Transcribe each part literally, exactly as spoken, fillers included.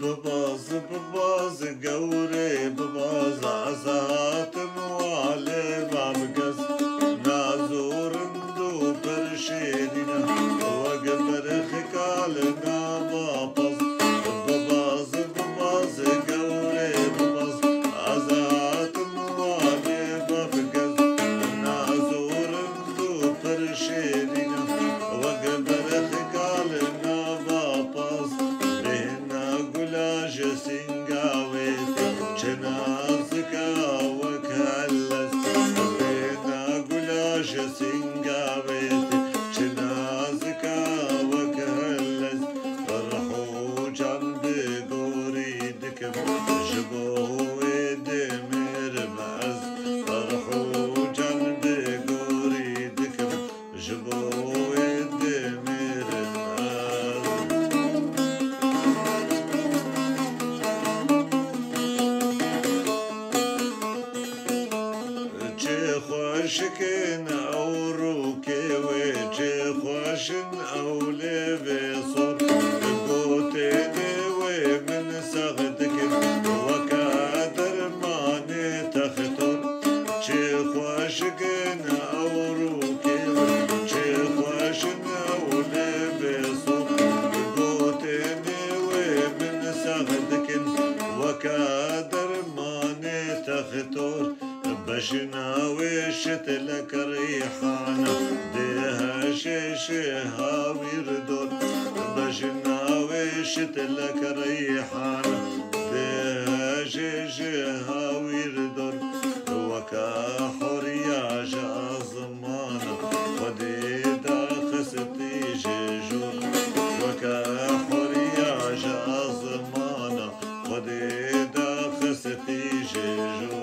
Bibaz, bibaz, gewrê bibaz, ez hatim walê babgez. Naz û rind û pir şêrîn e, wek berxika li nava pez. Bibaz, bibaz, gewrê bibaz, ez hatim walê babgez. Naz û rind û pir şêrîn e, wek berxika li nava pez. Bêhna gula ji sînga wê tê, çi nazika wek helez. Bêhna gula ji sînga wê tê, çi nazika wek helez. Rih û can bi gorî dikim, ji bo wê dimêrim ez. Rih û can bi gorî dikim, ji bo wê dimêrim ez. Çi xweşik in ew rûkê wê, çi xweş in ew lêvê sor. Gotê dê wê min sax dikin, weke dermanê textor. Çi xweşik in ew rûkê wê, çi xweş in ew lêvê sor. Gotê dê wê min sax dikin, weke dermanê textor. Bejna wê şitlek rîhana, dê hejê ji hawîr dor. Bejna wê şitlek rîhana, dê hejê ji hawîr dor. Weke horiya ji azimana, Xwedê daxistî ji jor. Weke horiya ji azimana, Xwedê daxistî ji jor.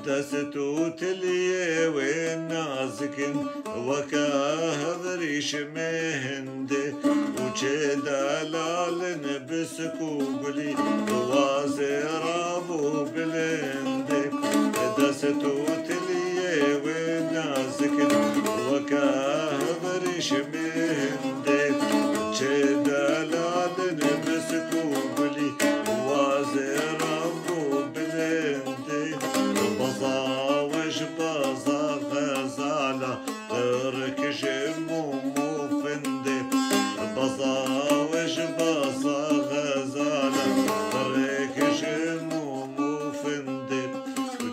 Dest û tiliyê wê nazik in, weke hevrîşimê hindê û çê delalin bi sik û gulî, wazê rav û bilindê. Dest û tiliyê wê nazik in, weke hevrîşimê hindê. Çê delalin bi sik û gulî, wazê rav û bilindê. Baza we ji baza xezala, qirikij mûm û findê. Baza we ji baza xezala, qirikij mûm û findê.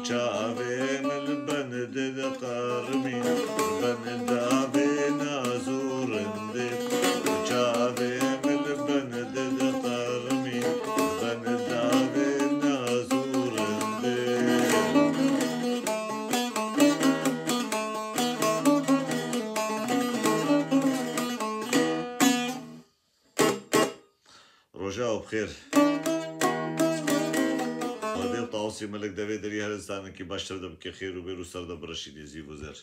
Çavê min li ben diqermî, ben davê naz û rindê. Çavê min li ben diqermî, ben davê naz û rindê. Roja we bi xêr. Xwedê û Tawusî Melik devê derî her însanekî baş ser de bike xêr û bêr û ser de birişînê zîv û zer.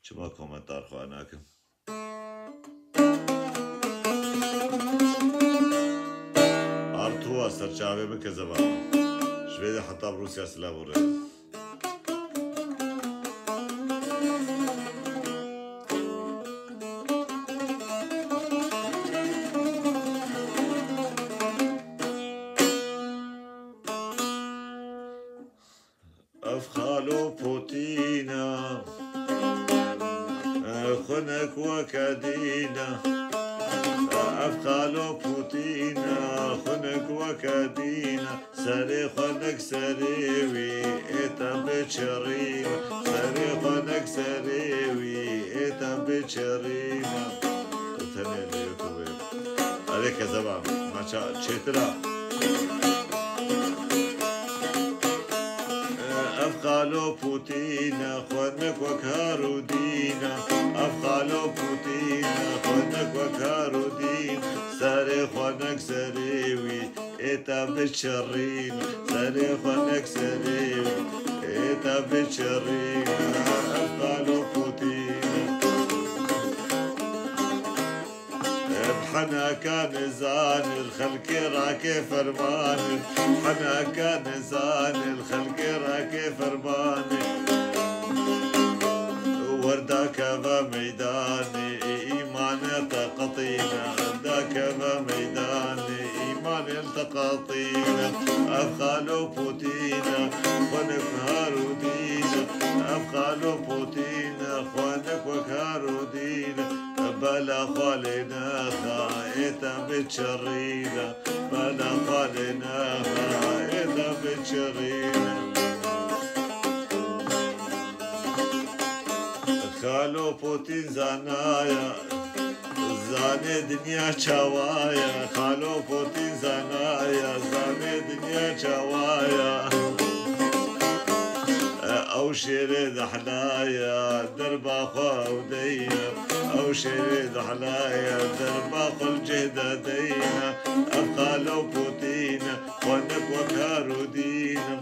Çima komentar xwe nakin? Artuwa serçavê min kezeba. Ji vê de heta bi Rûsya silav û rêz. Ev xalo Potîna, xunek weke dîna. Ev xalo Potîna, xunek weke dîna. Serê xwenek serê wî, ê te biçirîna. Serê xwenek serê wî, ê te biçirîna. Tenê li YouTube. Erê kezeba, maça çêtir a. Xalo Pûtîn e, xwenik wek har û dîn e. Ev Xalo Pûtîn e, xwenik wek har û dîn. Serê xwenik serê wî ê te biçirîn. Serê xwenik serê wî ê te biçirîn. Ev Xalo Pûtîn e. Bi heneka nizane li xelkê rake fermane, bi heneka nizane li xelkê rake fermane. Werda keve meydanê, îmanê te qetîne, werda keve meydanê, îmanê te qetîne. Ev Xalo Pûtîn e, xwenik har û dîn e. Ev Xalo Pûtîn e, xwenik wek har û dîn e. Bela xalê nexa ê te biçirîne, bela xalê nexa ê te biçirîne. Xalo Potîn zanaya, zanê dinya çawa ye. Xalo Potîn zanaya, zanê dinya çawa ye. Ew şêrê dehla ye, derba xwe ew deyne. Ew şêrê dehla ye, derba xwe li cih de deyne. Ev Xalo Potîn e, xwenik wek har û dîn e.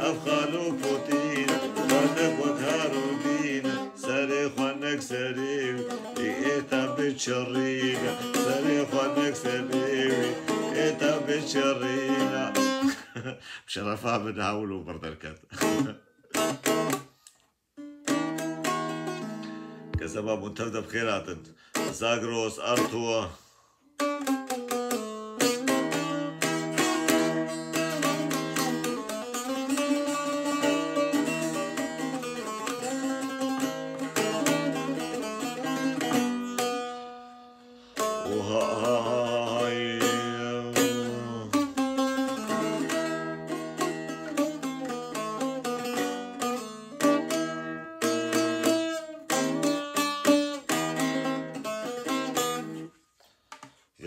Ev Xalo Potîn e, xwenik wek har û dîn e. Serê xwenik serê wî ê te biçirîne. Serê xwenik serê wî ê te biçirîne. Bi şerefa min hewil û bir derket. Kezeba Muntev de bi xêr hatin. Zagros, Artû. Oha, ha, ha, ha, ha.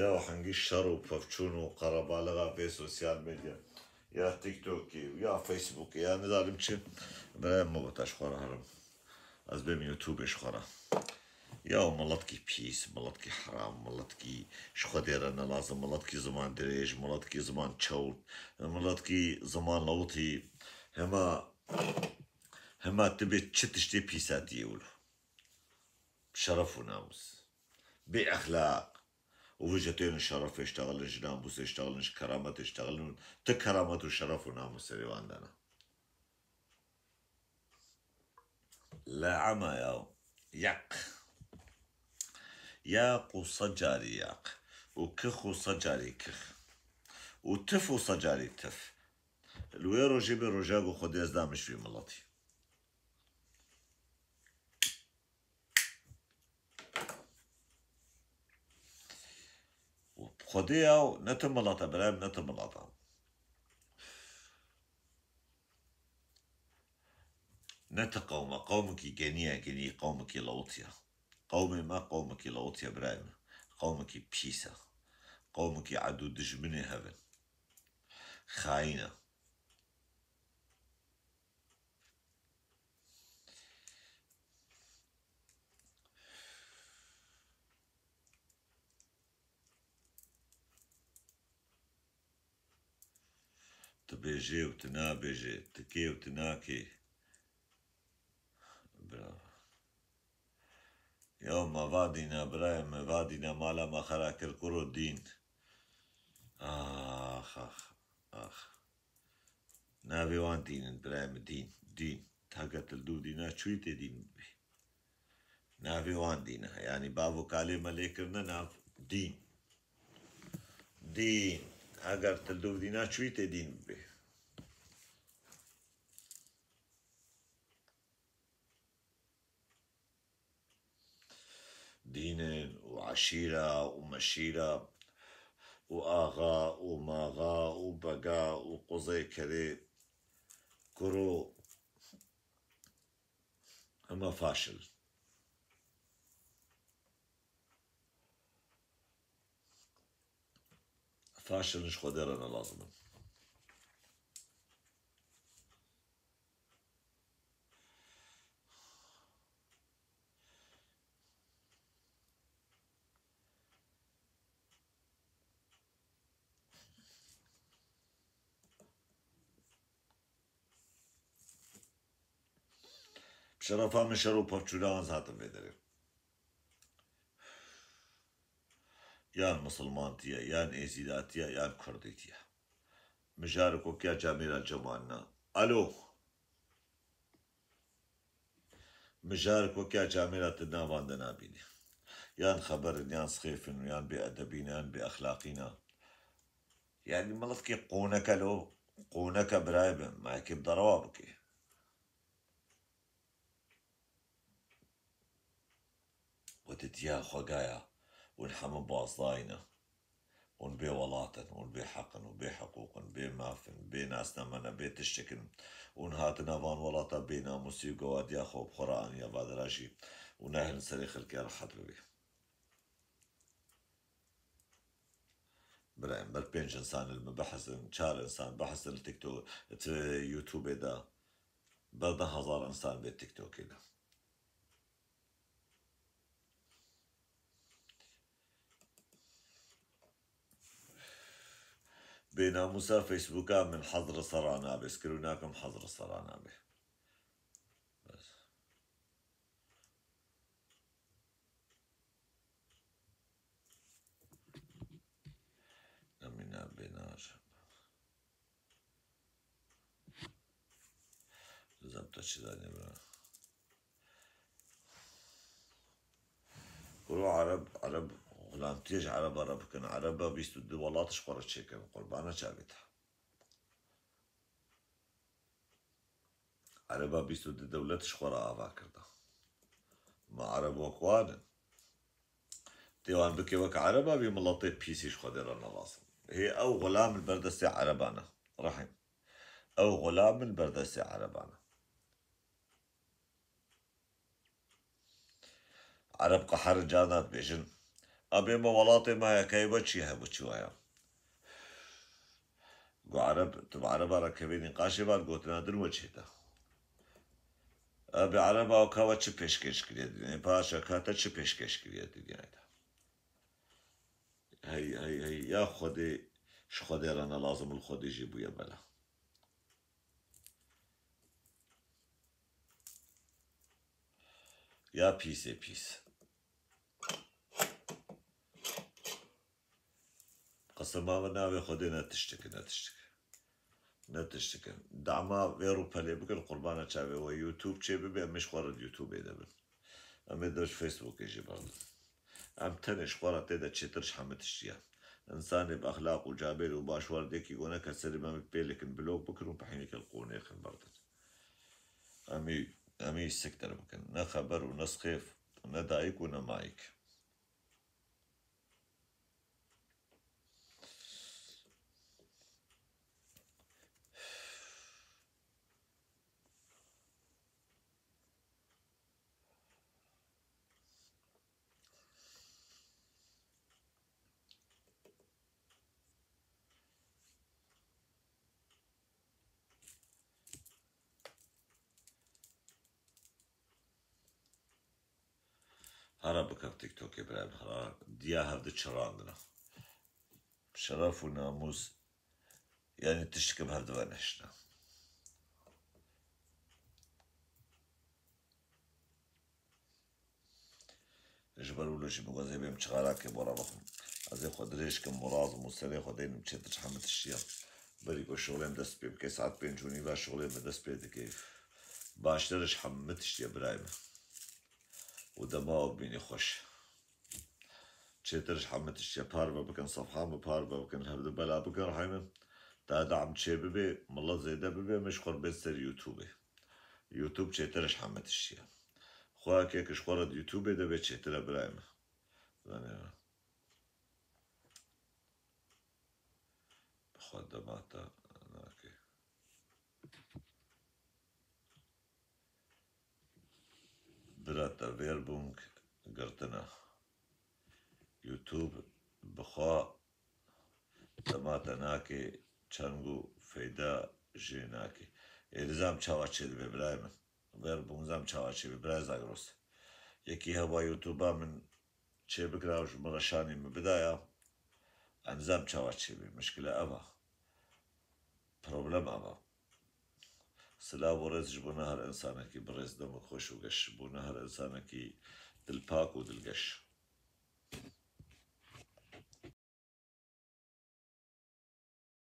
Ya hingî şer û pevçûn û qerebalixa vê sosyal medya, ya TikTokê û ya Facebookê, ya nizanim çi, birayê min, bota ji xwe re herim. Ez bêm YouTubeê ji xwe re. Ya miletkî pîs, miletkî heram, miletkî ji Xwedê re nelazim, miletkî ziman dirêj, miletkî ziman çewt, miletkî ziman lewtî, hema, hema tu bê çi tiştê pîsetiyê wilo. Şeref û namus. Bê exlaq. Û vêce tênin şerefê ştexilin, ji namusê ştexilin, ji kerametê ştexilin û ti keramet û şeref û namus serê wan de ne. Le'ema ya. Yaq. Yaq û sed carî yaq. Û kix û sed carî kix. Û tif û sed carî tif. Li wê rojê bê roja ku Xwedê ez damiş vî miletî. Xwedê ya ne tu milata, birayê min, ne tu milata. Ne tu qewma, qewmekî genî ye, genî qewmekî lewtî ye. Qewmê me qewmekî lewtî ye, birayê min. Qewmekî pîs e. Qewmekî edû dijminê hev in. Xayîn e. Tu bêjê û tu nabêjê, tu kê û tu nakê. Bravo. Ya me va dîna, birayê me, va dîna mala me xera kir, kuro dîn. Ax, ax, ax. Navê wan dîn in, birayê min, dîn, dîn. Heger tu li dûv dîna çûyî tê dîn bibî. Navê wan dîn e. Yanî bav û kalê me lê kirine nav dîn. Dîn. Heger tu li dûv dîna çûyî tê dîn bibî. Dînin û eşîra û meşîra û axa û maxa û bega û quzê kerê kuro hema faşil. Faşil ji Xwedê re ne lazim in. Şerefa min şer û pevçûna wan hatin vê derê. Yan misilmantiye, yan êzîdatiye, yan kurdîtiye. Mijarek wek ya camêra cemanina. Alo. Mijarek wek ya camêra tu navan de nabînî. Yan xeber in, yan sixêf in, yan bêedebî ne, yan bêexlaqî ne. Yanî miletkê qoneke lo, qoneke birayê be, ma yekê bi derewa bikê. Wetî tiya xwegaya, hûn hemû bazdayî ne. Hûn bê welat in, hûn bê heq in, hûn bê hiqûq in, bê maf in, bê nasname ne, bê tiştek in. Hûn hatine van welata bê namûsî û gewadiya xwe bi xwe re aniye va dirajî û nehêlin serê xelkê rehet bibê. Birayên ber pênc însan li min bihesin, çar însan bihesin li TikTok, ti YouTubeê de, ber deh hezar însan bê TikTokê de. Bênamûsa Facebooka min hezr sera nabe, skir û nakim hezr sera nabe. Bes. Emîne bênar. Zabta çi zanî bira? Kuro Ereb, Ereb, xulamtiyê ji Ereba re bikin. Ereba bîst û du welat ji xwe re çêkin. Qurbana çavê te. Ereba bîst û du dewlet ji xwe re ava kirda. Ma Ereb wek wan in. Tê wan bike wek Ereba, vî miletê pîsî ji Xwedê re ne lazim. Hê ew xulam li ber destê Ereban e. Rehîm. Ew xulam li ber destê Ereban e. Ereb qeherin carna dibêjin, "A bê me welatê me heye, keyê we çi hebû çi waya?" Got, "Ereb, tu bi Ereba re kevê nîqaşê van gotina din we çê te. A bê Ereba ka we çi pêşkêş kiriye dinyayê? Paşa ka te çi pêşkêş kiriye dinyayê de?" Hey, hey, hey, ya Xwedê, ji Xwedê re ne lazim, li Xwedê jî bûye bela. Ya pîsê pîs. Qisima min navê Xwedê ne tiştik, ne tiştik. Ne tiştik. Dema vê rûpelê bikin, qurbana çavê we YouTube çê bibe, em ê ji xwe re di YouTubeê de bin. Em ê dev ji Facebookê jî berdin. Em tenê ji xwe re tê de çêtir ji hemî tiştî ye. Însanê bi exlaq û camêr û baş werdekî gone ke serê me pê likin, blok bikin û pehîneke li qûnê xin berdin. Em ê, em ê siktir bikin. Ne xeber û ne sixêf, ne dayik û ne mayik. Hara bikev TikTokê birayê min, hara diya hevdi çirandina. Şeref û namûs, yanî tiştikim hevdi ve neşina. Ji ber wilo jî min got, ez ê bêm çixarakê bo re bixwim. Ez ê xwe dirêj kim, morazim û serê xwe deynim çêtir ji hemî tiştiya. Berî ku şixulê min dest pê bike, saet pênc û nîva şixulê min dest pê dike. Baştir ji hemî tiştiya birayê min. Û dema we bimînî xweş. Çêtir ji hemî tiştiya parve bikin, sefha min parve bikin, li hevdu bela bikin, rehî min. Ta dam çê bibe, milet zêde bibe, min ji xwe re bên ser YouTubeê. YouTube çêtir e ji hemî tiştiya. Xweyakê ku ji xwe re di YouTubeê de bê çêtir e birayê min. Zanê me. Bi xwe dema te nake. Bira te Werbung girtina. YouTube bi xwe dema te nake, çeng û feyda jê nake. Ê nizam çawa çêdibe birayê min. Werbung nizam çawa çêbe birayê Zagros. Yekî heba YouTube'a min çêbikira û ji min re şanî min bidaya. Ez nizam çawa çêbe. Mişkile ev a. Problem ev a. Silav û rêz ji bo ne her insanekî bi rêz, demek xweş û geş ji bo ne her insanekî dilpak û dilgeş.